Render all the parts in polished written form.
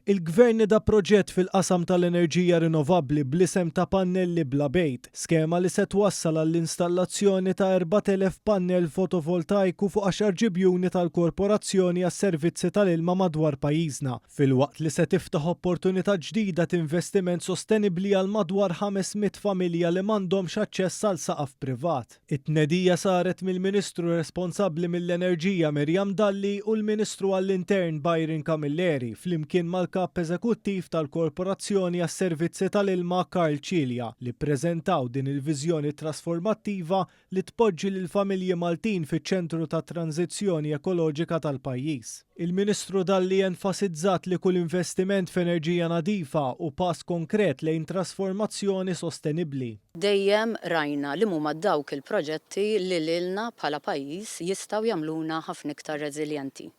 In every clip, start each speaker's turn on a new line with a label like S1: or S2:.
S1: Il-Gvern nieda proġett fil-qasam tal-enerġija rinnovabbli bl-isem ta' Pannelli Bla Bejt, skema li se twassal għall-installazzjoni ta' 4,000 pannell fotovoltajku fuq għaxar ġibjuni tal-Korporazzjoni għas-Servizzi tal-Ilma madwar pajjiżna, filwaqt li se tiftaħ opportunità ġdida t'investiment sostenibbli għal madwar 500 familja li m'għandhomx aċċess għal saqaf privat. It-tnedija saret mill-Ministru responsabbli mill-Enerġija Miriam Dalli u l-Ministru għall-Intern Byron Camilleri flimkien mal-Kap Eżekuttiv tal-Korporazzjoni għas-Servizzi tal-Ilma Karl Cilia li ppreżentaw din il-viżjoni trasformattiva li tpoġġi lill-familji Maltin fiċ-ċentru tat-tranżizzjoni ekoloġika tal-pajjiż. Il-Ministru Dalli enfasizzat li kull investiment f'enerġija nadifa hu pass konkret lejn trasformazzjoni sostenibbli.
S2: Dejjem rajna li mhuma dawk il-proġetti li lilna bħala pajjiż jistgħu jagħmluna ħafna iktar reżiljenti.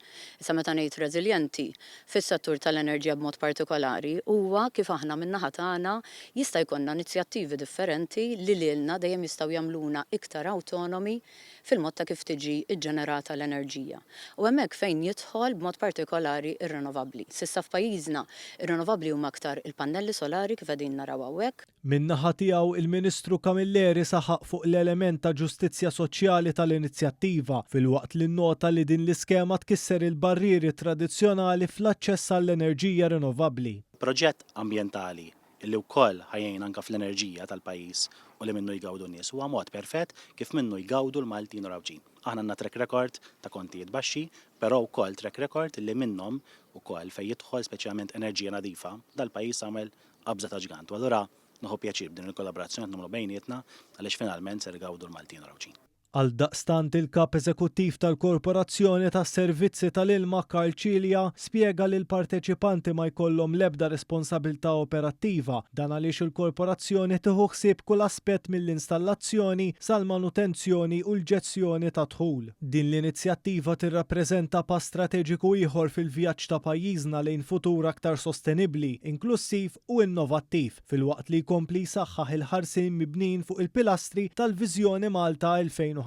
S2: Issa meta ngħid reżiljenti, fis-settur tal-enerġija b'mod partikolari, huwa kif aħna min-naħa tagħna jista' jkollna inizjattivi differenti li lilna dejjem jistgħu jagħmluna iktar awtonomi fil-mod ta' kif tiġi ġġenerata l-enerġija. U hemmhekk fejn jidħol b'mod partikolari r-renovabbli. S'issa f'pajjiżna, ir-renovabbli huma aktar il-pannelli solari kif qegħdin naraw hawnhekk.
S1: Min-naħa tiegħu, il-Ministru Camilleri saħaq fuq l-element ta' ġustizzja soċjali tal-inizjattiva, filwaqt li nnota li din l-iskema tkisser il-barrieri tradizzjonali fl-aċċess għall-enerġija rinnovabbli.
S3: Proġett ambjentali li wkoll ħa jgħin anke fl-enerġija tal-pajjiż u li minnu jgawdu n-nies. Huwa mod perfett kif minnu jgawdu l-Maltin u l-Għawdxin. Aħna għandna track record ta' kontijiet baxxi, però wkoll track record li minnhom ukoll fejn jidħol speċjalment enerġija nadifa, dal-pajjiż għamel qabża ta' ġgant. U allura nieħu pjaċir b'din il-kollaborazzjoni qed nagħmlu bejnietna għaliex finalment ser igawdu l-Maltin u l-Għawdxin.
S1: Għaldaqstant il-Kap Eżekuttiv tal-Korporazzjoni tas-Servizzi tal-Ilma Karl Cilia spjega li l-parteċipanti ma jkollhom l-ebda responsabilità operattiva, dan għaliex il-Korporazzjoni tieħu ħsieb kull aspett mill-installazzjoni sal-manutenzjoni u l-ġestjoni tad-dħul. Din l-inizjattiva tirrappreżenta pass strateġiku ieħor fil-vjaġġ ta' pajjiżna lejn futur aktar sostenibbli, inklussiv u innovattiv. filwaqt li jkompli jsaħħaħ il-ħarsien mibnijin fuq il-pilastri tal-Viżjoni Malta 2050.